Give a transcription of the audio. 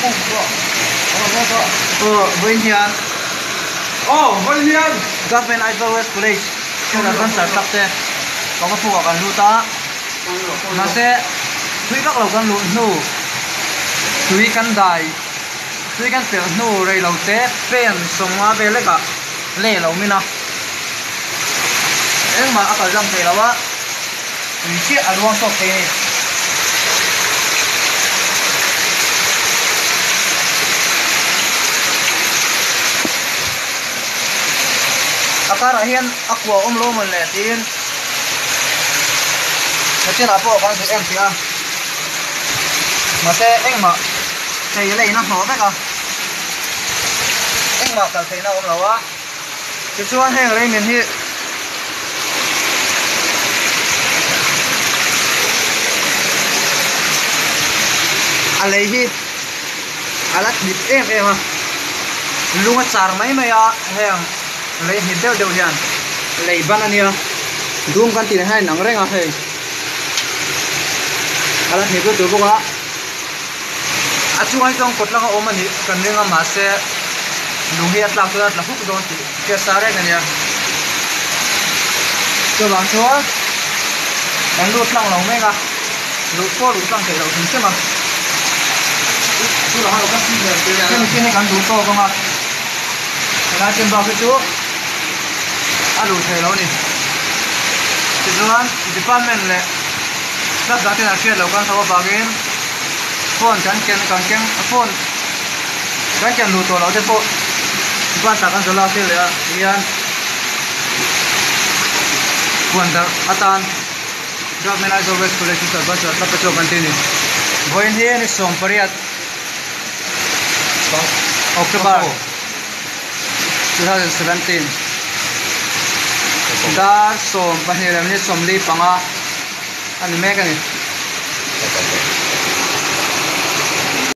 Aw vawiin hian Aw vawiin hian Government Aizawl West College School Adventure Club te kawng a pukah kan lut a mahse thui vak lo kan luh hnu tui kan dai tui kan pelh hnu rei lo te pen sawmnga vel lekah lei a lo min a engmah a kal zam thei lo a tui chiah a luang chhuak thei a ni. A karah hian a kua awm lo mawn le tiin hetianah pawh kan zuk em tih a mahse engmah thei la in a hnawh vek a engmah kal theihna a awm lo a tichuan heng leimin hi a lei hi a la hnip em em a lung a char mai mai a heng lei hnip deuh deuh hian lei ban a nia dum kan tih ang hian a inang reng a hei a la hnip lutuk bawk a a chungah hi chuan kawt langa awm a nih kan ring a mahse lung hi a tlak chuan a tla huk dawn tih hriat sa reng a nia chuvang chuan kan lut tlang lo mek a. Luh pawh luh tlang theih loh hrim hrim a. Hemi chin hi kan duh tawk ang a, helai chin bak hi chu a luh theih loh a ni. Tichuan department leh club dang ten an hriat loh kan hlauh avangin phone kan ken kan keng phone kan ken luh tawh loh te pawh bus ah kan zawh lak tir leh a tihian puan darh atan. Government Aizawl West College chu Adventure Club te chu kan ti a ni. Vawiin hi ni 18 October 2017 dar 12 leh minute 45 a ni mek a ni.